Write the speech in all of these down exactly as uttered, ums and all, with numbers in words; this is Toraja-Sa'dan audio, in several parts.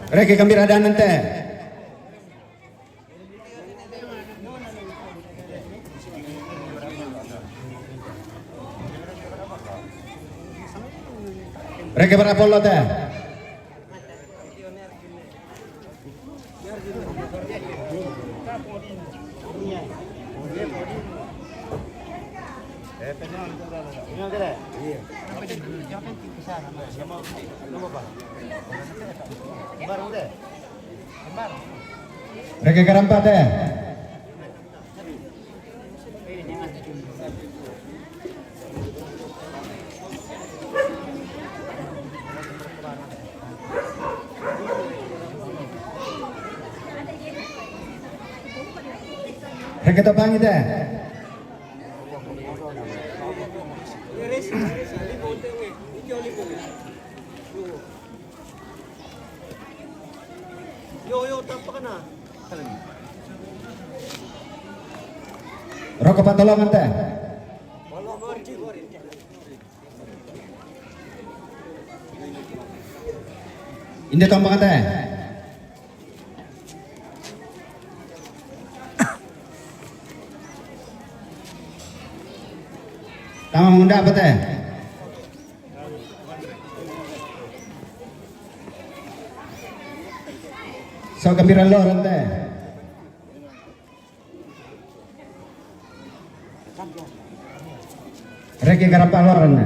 Reke gambira danan te. Reke bara polo te. Reke garampa te. Reke topangi te. Yo, yo, tapa kana. Roko patolongan te. Inde tombang te. Tama munda apa te? So gambira lo rante. Reke garapa lo rante.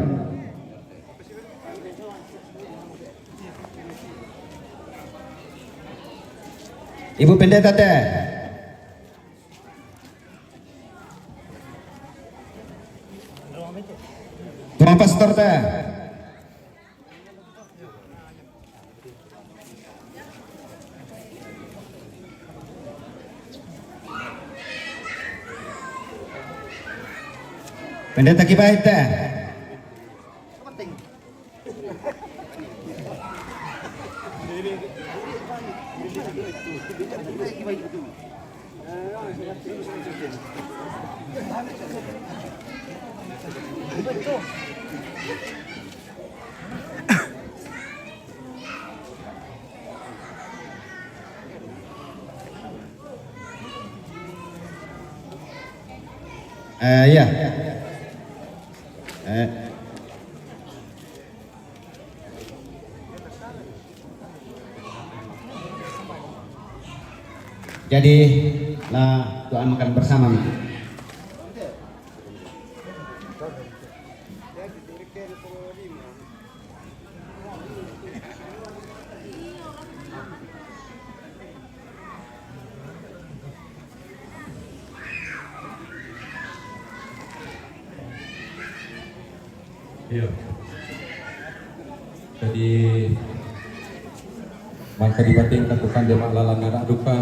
Ibu Pendeta te. Tuan Pastor te. Pendeta Kibai te. Eh, iya. Eh. Jadi, la doa makan bersama, mi. Iya. Jadi, mangka dibating katukan jama lalan anak duka.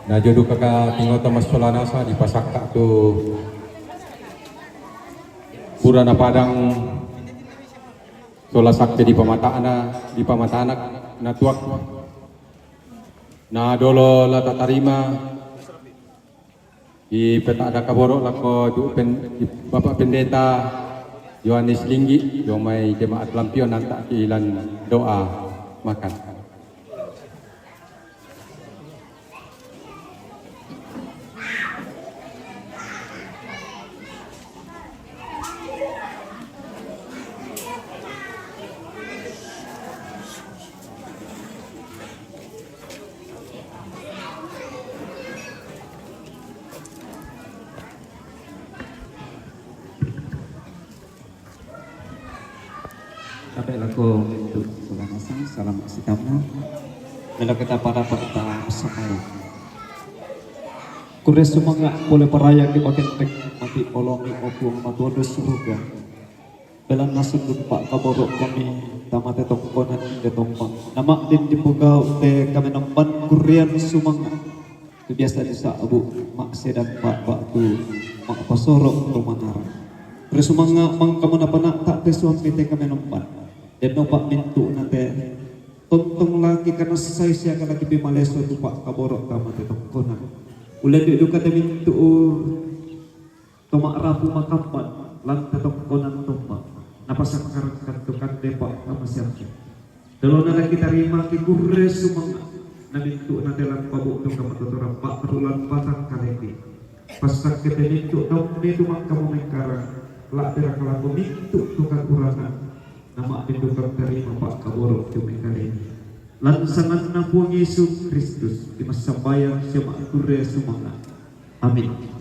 Na jo duka ka tingoto massola nasa dipasakka tu purana padang sola sakke di pamatana, di pamatanak natuak. Na dolo la tatarima, dipetadda kaboro lako tu pen-, di Bapak Pendeta Yohanes Linggi, jo mai jemaat lampion anta ki lan doa makan. Tabe lako untuk salam masang, salam sitamna. Melo kita pada pada semai. Kure sumanga pole paraya ki makentek mati olomi opu matuodo suruga. Belan nasun dumpa kaboro kami tamate tongkonan inde tompang. Nama din dipugau te kami nompan kurian sumanga. Tu biasa disa abu mak sedan pak bak tu mak pasoro tu manara. Terus sumanga mang kamu napa nak tak te suami te kami nompan. Dan nopak mintu nate tontong laki karena sai sia laki pi maleso tu pak kaboro tamate tongkonan. Ulan di duka te mintu Ma'rapu makamban lan tatongkonan tomba, napasakkarakkan tu kande pa'kamasianna. Dolo nala kitarima ki kurre sumanga', na mintu' nate la pabu'tu kamatotoran pa'ru lan batang kalepi. Passakke te mintu' tommi tu mangkamomengkarang, la'birang lako mintu' tu kakurangan, na ma'dindukan tarima pa'kaboro' tu mai kalemi. Lan sanganna Puang Yesu Kristus, ki massambayang sia ma'kurre sumanga'. Amin.